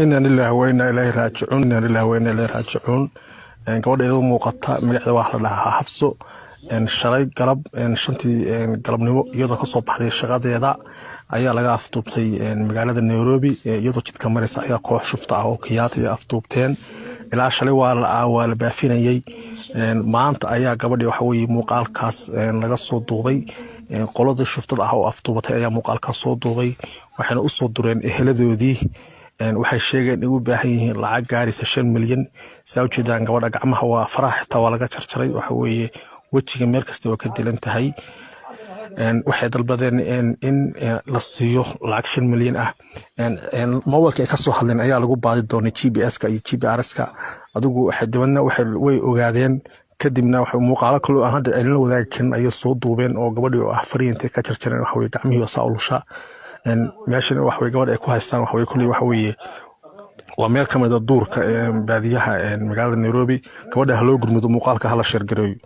Inna lillahi wa inna ilayhi raajicuun, inna lillahi wa inna ilayhi raajicuun. Gabadha iyadoo muuqata, magaceeda waxaa la dhahaa Xafso. Shalay galab 5-tii galabnimo, iyadoo kasoo baxday shaqadeeda, ayaa laga afduubtay magaalada Nairobi. Iyadoo jidka maraysa ayaa koox shufta ah oo Kenyaati afduubteen. Ilaa shalay waa la baafinayay. Maanta ayaa gabadhii, waxa weye, muuqaalkaas laga soo duubay. Qoladii shuftada ah oo afduubatay ayaa muuqaalkaas soo duubay, waxayna usoo dureen eheladoodii. Waxay sheegeen in u baahan yihiin lacag gaaraysa 5 milyan. Saa ujeedaan, gabadha gacmaha waa faraha xitaa waa laga jarjaray, waxa weeye wejiga meel kasta waa ka dilan tahay. Waxay dalbadeen in la siiyo lacag 5 milyan ah. Mobilka ay kasoo hadleen ayaa lagu baadi doonay GPS-ka iyo GPRS-ka. Adigu waxay dibadna way ogaadeen. Kadibna waxay muuqaalo kaloo aan hadda celin la wadaagi karin ayay soo duubeen, oo gabadhii oo ah farihii intay ka jarjareen, waxa weye, gacmihii oo saa ulusha. Meeshana waxa weye gabadha ay ku haystaan, waxa weye, kulli waxa weeye waa meel ka mid a duurka baadiyaha magaalada Nairobi. Gabadha ha loo gurmudo, muuqaalka hala share gareeyo.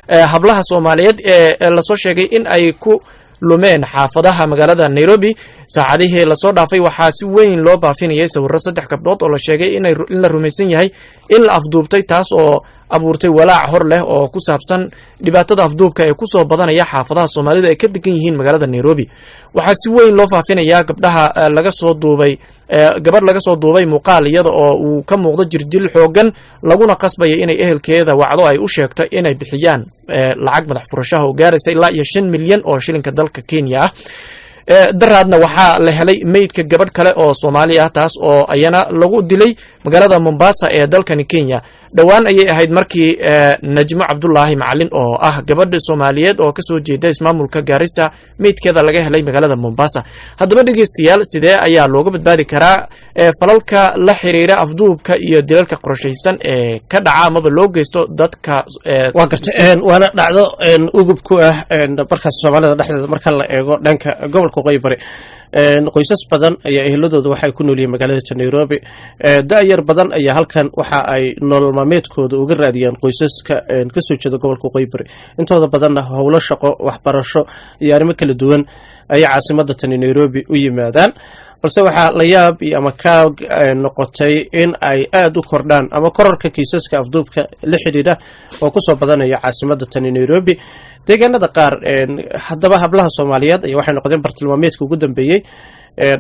Hablaha Soomaaliyeed ee lasoo sheegay in ay ku lumeen xaafadaha magaalada Nairobi saacadihii lasoo dhaafay, waxaa si weyn loo baafinayay sawirro saddex gabdhood oo la sheegay in la rumaysan yahay in la afduubtay, taas oo abuurtay walaac hor leh oo ku saabsan dhibaatada afduubka ee kusoo badanaya xaafadaha Soomaalida ay ka degan yihiin magaalada Nairobi. Waxaa si weyn loo faafinayaa gabdhaha laga soo duubay, gabadh laga soo duubay muuqaal iyada oo uu ka muuqdo jirdil xoogan, laguna qasbaya inay ehelkeeda wacdo, ay u sheegto inay bixiyaan lacag madax furashaha oo gaaraysa ilaa iyo 5 milyan oo shilinka dalka Kenya ah. Daraadna waxaa la helay meydka gabadh kale oo Soomaali ah, taas oo ayana lagu dilay magaalada Mombasa ee dalkani Kenya. Dhowaan ayay ahayd markii Najmo Cabdulaahi Macalin, oo ah gabadha Soomaaliyeed oo kasoo jeeda ismaamulka Gaarisa, meydkeeda laga helay magaalada Mombasa. Haddaba dhegeystayaal, sidee ayaa looga badbaadi karaa falalka la xiriira afduubka iyo dilalka qorshaysan ee ka dhaca amaba loo geysto dadka? Waa garta, waana dhacdo ugub ku ah markaas Soomaalida dhexdeeda. Marka la eego dhanka gobolka Waqooyi Bari, qoysas badan ayaa eheladooda waxay ku nool yihiin magaalada Nairobi. Da-yar badan ayaa halkan waxa ay nolol maalmeedkooda uga raadiyaan qoysaska kasoo jeeda gobolka Waqooyi Bari. Intooda badanna howlo shaqo, waxbarasho iyo arrimo kala duwan ayay caasimada tani Nairobi u yimaadaan. Balse waxaa la yaab iyo ama kaag noqotay in ay aada u kordhaan ama kororka kiisaska afduubka la xidhiidha oo kusoo badanaya caasimada tani Nairobi deegaanada qaar. Haddaba hablaha Soomaaliyeed ayaa waxay noqdeen bartilmaameedka ugu dambeeyey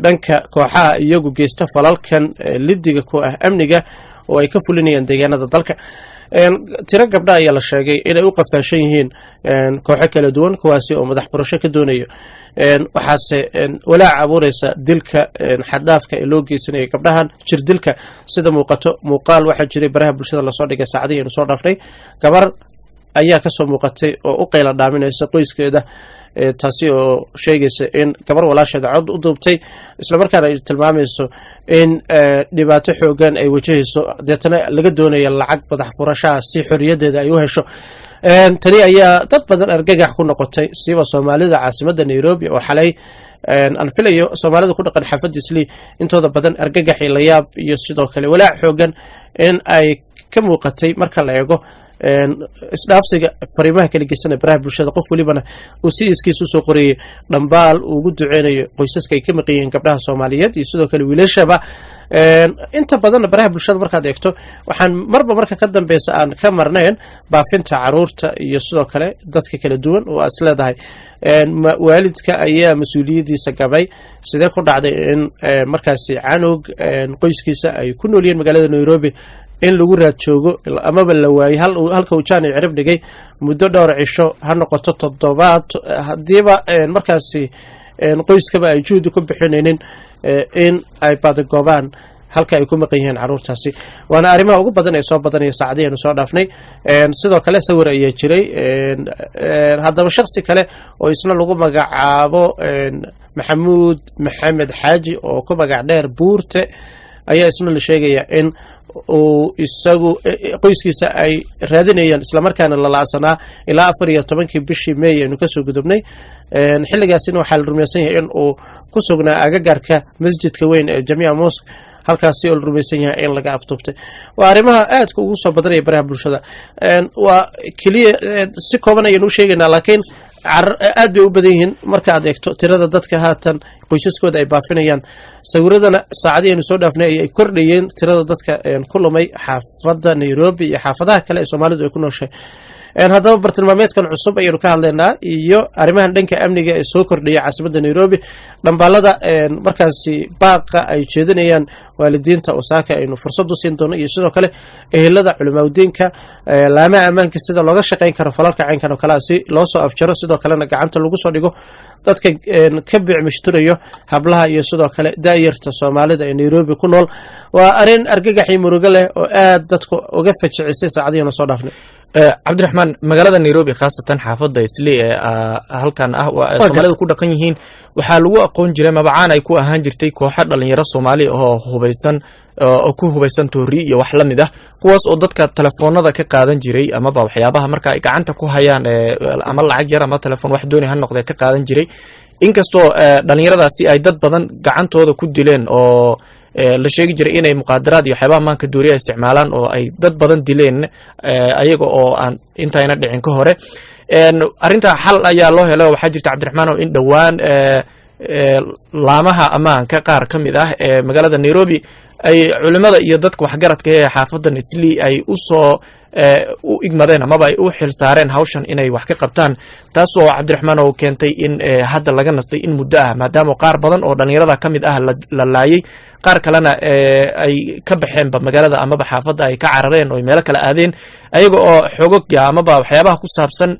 dhanka kooxaha iyagu geysta falalkan lidiga ku ah amniga oo ay ka fulinayaan deegaanada dalka. Tiro gabdha ayaa la sheegay inay u qafaashan yihiin kooxo kala duwan, kuwaasi oo madax furasho ka doonayo. Waxaase walaac abuureysa dilka xaddhaafka ee loo geysanaya gabdhahan, jirdilka sida muuqato. Muuqaal waxaa jiray baraha bulshada lasoo dhigay saacadihii aynu soo dhaafnay. Gabar ayaa kasoo muuqatay oo u qayla dhaaminaysa qoyskeeda, taasi oo sheegaysa in gabar walaasheeda cod u duubtay, islamarkaana ay tilmaamayso in dhibaato xoogan ay wajahayso, deetana laga doonaya lacag madax furashaha si xoriyaddeeda ay u hesho. Tani ayaa dad badan argagax ku noqotay, siiba Soomaalida caasimada Nairobi, oo xalay aan filayo Soomaalida ku dhaqan xaafadda Islii intooda badan argagax iyo layaab iyo sidoo kale walaac xoogan in ay ka muuqatay marka la eego isdhaafsiga fariimaha kala geysanaya baraha bulshada, qof welibana uu si iskiis usoo qorayay dhambaal uu ugu duceynayo qoysaska ay ka maqan yihiin gabdhaha Soomaaliyeed iyo sidoo kale wiilashaba. Inta badanna baraha bulshada markaad eegto, waxaan marba marka ka dambeysa aan ka marnayn baafinta caruurta iyo sidoo kale dadka kala duwan, oo aad is leedahay waalidka ayaa mas-uuliyaddiisa gabay. Sidee ku dhacday in markaasi canug qoyskiisa ay ku nool yihiin magaalada Nairobi in lagu raad joogo amaba la waayey halka uu jaani cirib dhigay muddo dhowr cisho ha noqoto, toddobaad, haddiiba markaasi qoyskaba ay juhdi ku bixinaynin in ay badigoobaan halka ay ku maqan yihiin caruurtaasi? Waana arrimaha ugu badan ee soo badanaya saacadihii aynu soo dhaafnay. Sidoo kale sawir ayaa jiray. Haddaba shaksi kale oo isna lagu magacaabo Maxamuud Maxamed Xaaji, oo ku magac dheer Buurte. Ayaa isna la sheegaya in uu isagu qoyskiisa ay raadinayaan, islamarkaana la la'sanaa ilaa 14-kii bishii May aynu kasoo gudubnay. Xilligaasina waxaa la rumaysan yahay in uu ku sugnaa agagaarka masjidka weyn ee Jamia Mosque, halkaasi oo la rumaysan yahay in laga afduubtay. Waa arrimaha aadka ugu soo badanaya baraha bulshada. Waa keliya si kooban ayaynu u sheegaynaa, laakiin aad bay u badan yihiin marka aad eegto tirada dadka haatan qoysaskooda ay baafinayaan. Sawiradana saacadii aynu soo dhaafnay ayay kordhayeen tirada dadka ku lumay xaafadda Nairobi iyo xaafadaha kale ee Soomaalidu ay ku nooshahay. Haddaba bartilmaameedkan cusub ayaynu ka hadlaynaa iyo arrimahan dhanka amniga ee soo kordhaya caasimadda Nairobi, dhambaalada markaasi baaqa ay jeedinayaan waalidiinta Osaaka aynu fursad u siin doono, iyo sidoo kale ehelada, culimaaudiinka, laamaha ammaanka, sida looga shaqayn karo falalka caynkan oo kalea si loo soo afjaro, sidoo kalena gacanta lagu soo dhigo dadka ka bicmishturayo hablaha iyo sidoo kale daayarta Soomaalida ee Nairobi ku nool. Waa arrin argagax iyo murugo leh oo aad dadku uga fajicisay saacadihiina soo dhaafnay. Cabdiraxmaan, magaalada Nairobi, khaasatan xaafadda Isli ee halkan ah Soomaalida ku dhaqan yihiin, waxaa lagu aqoon jiray, mabacaan ay ku ahaan jirtay kooxo dhalinyaro Soomaali oo hubaysan, oo ku hubaysan toori iyo wax la mid ah, kuwaas oo dadka telefoonada ka qaadan jiray amaba waxyaabaha marka ay gacanta ku hayaan, ama lacag yar ama telefoon, wax dooni ha noqdee, ka qaadan jiray. Inkastoo dhalinyaradaasi ay dad badan gacantooda ku dileen oo la sheegi jiray inay muqaadaraad iyo waxyaabaha maanka dooriya isticmaalaan oo ay dad badan dileen ayaga oo aan intayna dhicin ka hore. Arrintaa xal ayaa loo helay oo waxaa jirta, Cabdiraxmaan, oo in dhowaan laamaha ammaanka qaar ka mid ah ee magaalada Nairobi ay culimada iyo dadka waxgaradka ee xaafadan Isli ay usoo u igmadeen amaba ay u xil saareen hawshan inay wax ka qabtaan, taasoo, Cabdiraxmaan, oo keentay in hadda laga nastay in muddo ah, maadaama qaar badan oo dhalinyarada ka mid ah la laayay, qaar kalena ay ka baxeenba magaalada amaba xaafadda ay ka carareen oo ay meelo kale aadeen, ayaga oo xogogga amaba waxyaabaha ku saabsan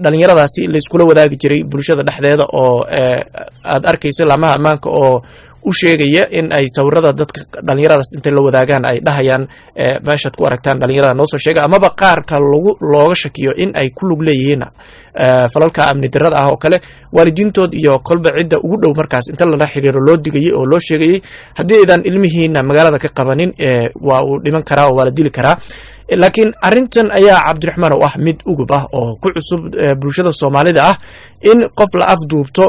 dhalinyaradaasi layskula wadaagi jiray bulshada dhexdeeda, oo aad arkaysa laamaha ammaanka oo u sheegaya in ay sawirada dadka dhalinyaradaas intay la wadaagaan ay dhahayaan, "Meeshaad ku aragtaan dhalinyarada noo soo sheega," amaba qaarka lagu looga shakiyo in ay ku lug leeyihiin falalka amni darrada ah oo kale, waalidiintood iyo kolba cidda ugu dhow markaas inta lala xiriiro loo digayay oo loo sheegayay, "Haddii aydan ilmihiina magaalada ka qabanin, waa uu dhiman karaa oo waa la dili karaa." Laakiin arrintan ayaa, Cabdiraxmaan, oo ah mid ugub ah oo ku cusub bulshada Soomaalida ah, in qof la afduubto,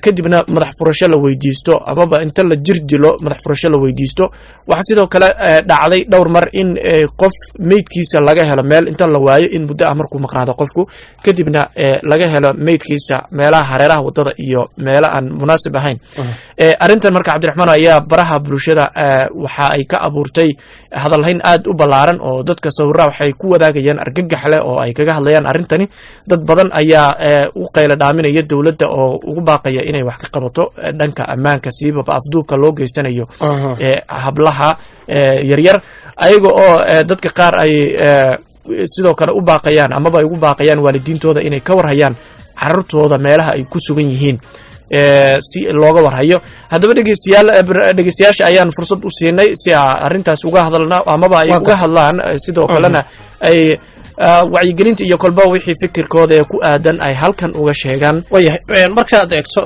kadibna madax furasho la weydiisto, amaba inta la jir dilo madax furasho la weydiisto. Waxaa sidoo kale dhacday dhowr mar in qof meydkiisa laga helo meel inta la waayo in muddo ah markuu maqnaado qofku, kadibna laga helo meydkiisa meelaha hareeraha wadada iyo meelo aan munaasib ahayn. Arrintan marka, Cabdiraxmaan, ayaa baraha bulshada waxa ay ka abuurtay hadalhayn aad u ballaaran, oo dadka sawiraha waxay ku wadaagayaan argagax leh oo ay kaga hadlayaan arrintani. Dad badan ayaa u qayla dhaaminaya dowladda oo ugu baaqaya inay wax ka qabato dhanka ammaanka, siibaba afduubka loo geysanayo hablaha yaryar, ayaga oo dadka qaar ay sidoo kale u baaqayaan amaba ay ugu baaqayaan waalidiintooda inay ka warhayaan carruurtooda meelaha ay ku sugan yihiin si looga warhayo. Haddaba dhegeystayaal, dhegeystayaasha ayaan fursad u siinay si a arrintaas uga hadalna amaba ay uga hadlaan, sidoo kalena ay wacyigelinta iyo kolba wixii fikirkooda ee ku aadan ay halkan uga sheegaan. Waayahay, markaad eegto.